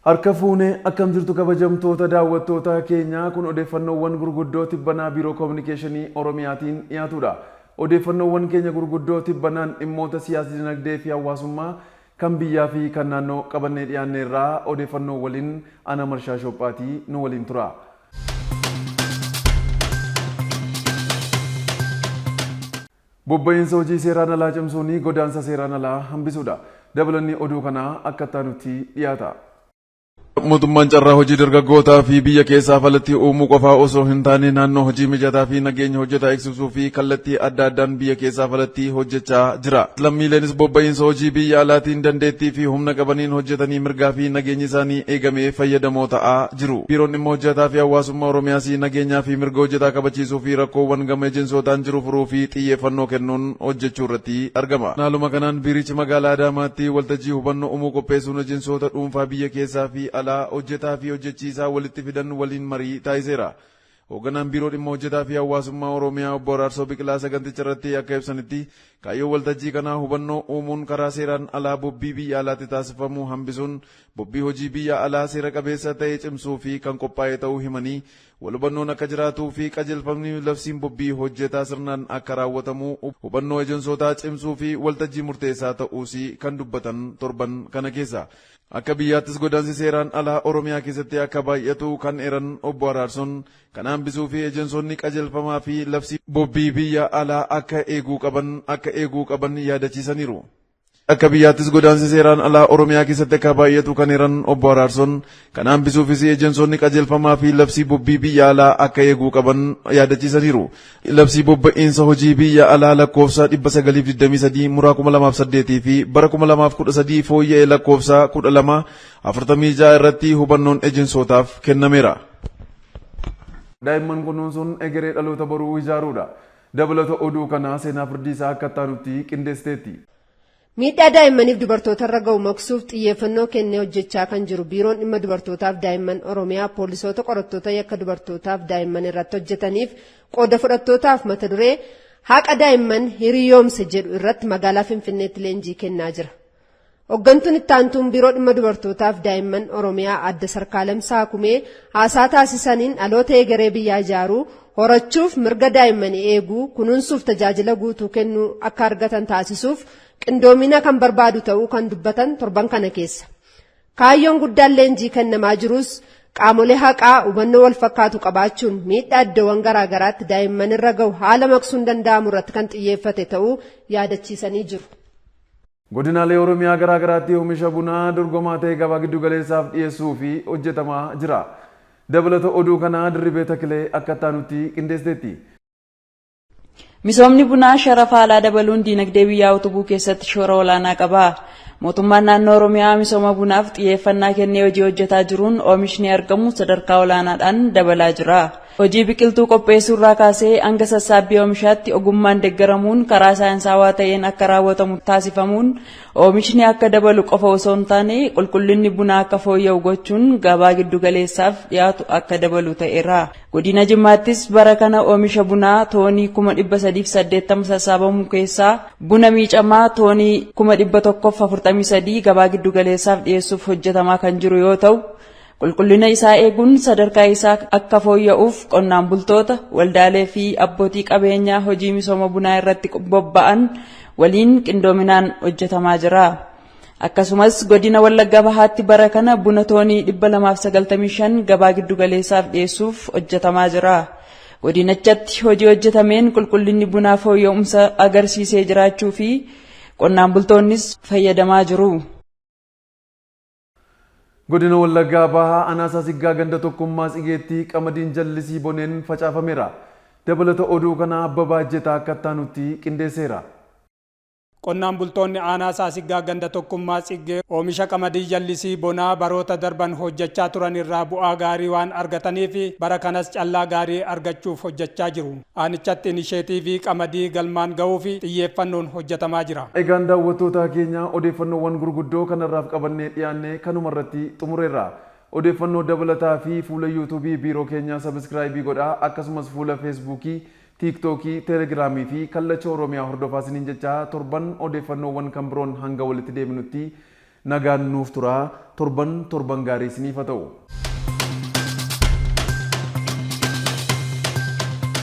Harka fuune akkam jirtu kabajamtoota daawwattoota keenyaa kun odeeffannoowwan gurguddoo tibbanaa Biiroo Kominikeeshinii Oromiyaatiin dhiyaatudha. Odeeffannoowwan keenya gurguddoo tibbanaan dhimmoota siyaas dinagdee fi hawaasummaa kan biyyaa fi kan naannoo qabannee dhiyaanneerraa odeeffannoo waliin ana Marshaa Shophaatii nu waliin tura. Bobba'iinsa hojii seeraan alaa cimsuun godaansa seeraan alaa hambisuudha. Dabalanni oduu kanaa akka itti dhiyaata. Mootummaan carraa hojii dargaggootaa fi biyya keessaaf alatti uumuu qofaa osoo hin taane naannoo hojii mijataa fi nageenya hojjetaa eegsisuu fi kallattii adda addaan biyya keessaaf alatti hojjechaa jira. Lammiileenis bobba'iinsa hojii biyya alaatiin dandeettii fi humna qabaniin hojjetanii mirgaa fi nageenyi isaanii eegamee fayyadamoo ta'aa jiru. Biiroon dhimma hojjetaa fi hawaasummaa Oromiyaas nageenyaa fi mirga hojjetaa kabachiisuu fi rakkoowwan gama ejensootaan jiru furuu fi xiyyeeffannoo kennuun hojjechuu irratti argama. Haaluma kanaan biirichi magaalaa Adaamaatti waltajjii hubannoo uumuu qopheessuun ejensoota dhuunfaa biyya keessaa fi alaa hojjetaa fi hojjechiisaa walitti fidan waliin marii taasiseera. Hoogganaan biiroo dhimma hojjetaa fi hawaasummaa Oromiyaa obbo Araarsoo Biqilaa saganticha irratti akka ibsanitti kaayyoo waltajjii kanaa hubannoo uumuun karaa seeraan alaa bobbii biyya alaatti taasifamu hambisuun bobbii hojii biyya alaa seera qabeessa ta'e cimsuu fi kan qophaa'e ta'uu himanii wal hubannoon akka jiraatuu fi qajeelfamni labsiin bobbii hojjetaa sirnaan akka raawwatamu hubannoo ejensootaa cimsuu fi waltajjii murteessaa ta'uus kan dubbatan torban kana keessa. Akka biyyaattis godaansi seeraan alaa Oromiyaa keessatti akka baay'atu kan eeran obbo Araarsoon kana hambisuu fi ejensoonni qajeelfamaa fi labsii bobbii biyya alaa akka eeguu qaban akka eeguu qaban yaadachiisaniiru. Akka biyyaattis godaansi seeraan alaa Oromiyaa keessatti akka baay'atu kan eeran obbo Araarsoon kana hambisuufis ejensoonni qajeelfamaa fi labsii bobbii biyya alaa akka eeguu qaban yaadachiisaniiru. Labsii bobba'iinsa hojii biyya alaa lakkoofsa 923 muraa 2008 fi bara 2013 fooyya'e lakkoofsa 12 46 irratti hubannoon ejensootaaf kennameera. Daa'imman kunuunsuun egeree dhaloota boruu ijaaruudha. Dabalata oduu kanaa seenaa firdiisaa akka taanutti qindeessiteetti. Miidhaa daa'immaniif dubartootarra ga'u maqsuuf xiyyeeffannoo kennee hojjechaa kan jiru biiroon dhimma dubartootaaf daa'imman Oromiyaa poolisoota qorattoota yakka dubartootaaf daa'imman irratti hojjetaniif qooda fudhattootaaf mata duree haqa daa'imman hiriyoomse jedhu irratti magaalaa Finfinneetti leenjii kennaa jira. Hooggantuun itti aantuun biiroo dhimma dubartootaaf daa'imman Oromiyaa adda Sarkaalem Saakumee haasaa taasisaniin dhaloota egeree biyyaa ijaaruu horachuuf mirga daa'immanii eeguu kunuunsuuf tajaajila guutuu kennuu akka argatan taasisuuf qindoomina kan barbaadu ta'uu kan dubbatan torban kana keessa. Kaayyoon guddaan leenjii kennamaa jirus qaamolee haqaa hubannoo wal fakkaatu qabaachuun miidhaa iddoowwan garaagaraatti daa'imman irra gahu haala maqsuun danda'amu irratti kan xiyyeeffate ta'uu yaadachiisanii jiru. Godinaalee Oromiyaa garaa garaatti oomisha bunaa dorgomaa ta'e gabaa giddu galeessaaf dhiyeessuu fi hojjetamaa jira. Dabalata oduu kanaa Dirribee Takilee akka taanutti qindeessiteetti. Misoomni bunaa sharafa alaa dabaluun diinagdee biyyaa utubuu keessatti shoora olaanaa qaba. Mootummaan naannoo Oromiyaa misooma bunaaf xiyyeeffannaa kennee hojii hojjetaa jiruun oomishni argamu sadarkaa olaanaadhaan dabalaa jira. Hojii biqiltuu qopheessuu irraa kaasee hanga sassaabbii oomishaatti ogummaan deeggaramuun karaa saayinsaawaa ta'een akka raawwatamu taasifamuun oomishni akka dabalu qofa osoo hin taane qulqullinni bunaa akka fooyya'u gochuun gabaa giddugaleessaaf dhiyaatu akka dabalu ta'eera. Godina Jimmaattis bara kana oomisha bunaa toonii 380,000 sassaabamu keessaa buna miicamaa toonii 143,000 gabaa giddugaleessaaf dhiyeessuuf hojjetamaa kan jiru yoo ta'u qulqullina isaa eeguun sadarkaa isaa akka fooyya'uuf qonnaan bultoota waldaalee fi abbootii qabeenyaa hojii misooma bunaa irratti bobba'an waliin qindoominaan hojjetamaa jira. Akkasumas godina Wallagga Bahaatti bara kana buna toonii 295 gabaa giddugaleessaaf dhiyeessuuf hojjetamaa jira. Godinachatti hojii hojjetameen qulqullinni bunaa fooyya'umsa agarsiisee jiraachuu fi qonnaan bultoonnis fayyadamaa jiru. Godina Wallaggaa Bahaa Aanaa Saasiggaa ganda tokkummaa Tsigeetti qamadiin jallisii boneen facaafameera. Dabalata oduu kanaa Abbabaa Ejjetaa akka taanutti qindeesseera. Qonnaan bultoonni aanaa Saasiggaa ganda Tokkummaa Tsiggee oomisha qamadii jallisii bonaa baroota darban hojjechaa turan irraa bu'aa gaarii waan argataniif bara kanas callaa gaarii argachuuf hojjechaa jiru. Aanichatti inisheetiivii qamadii galmaan ga'uuf xiyyeeffannoon hojjetamaa jira. Egaan daawwattoota keenya, odeeffannoowwan gurguddoo kanarraaf qabannee dhiyaanne kanuma irratti xumureerra. Odeeffannoo dabalataa fi fuula yuutuubii biiroo keenyaa subscribe godhaa, akkasumas fuula feesbuukii, tiiktookii, teelegiraamii fi Kallacha Oromiyaa hordofaa isiniin jechaa, torban odeeffannoowwan kan biroon hanga walitti deebinutti nagaan nuuf turaa. Torban torban gaarii isiniif haa ta'u.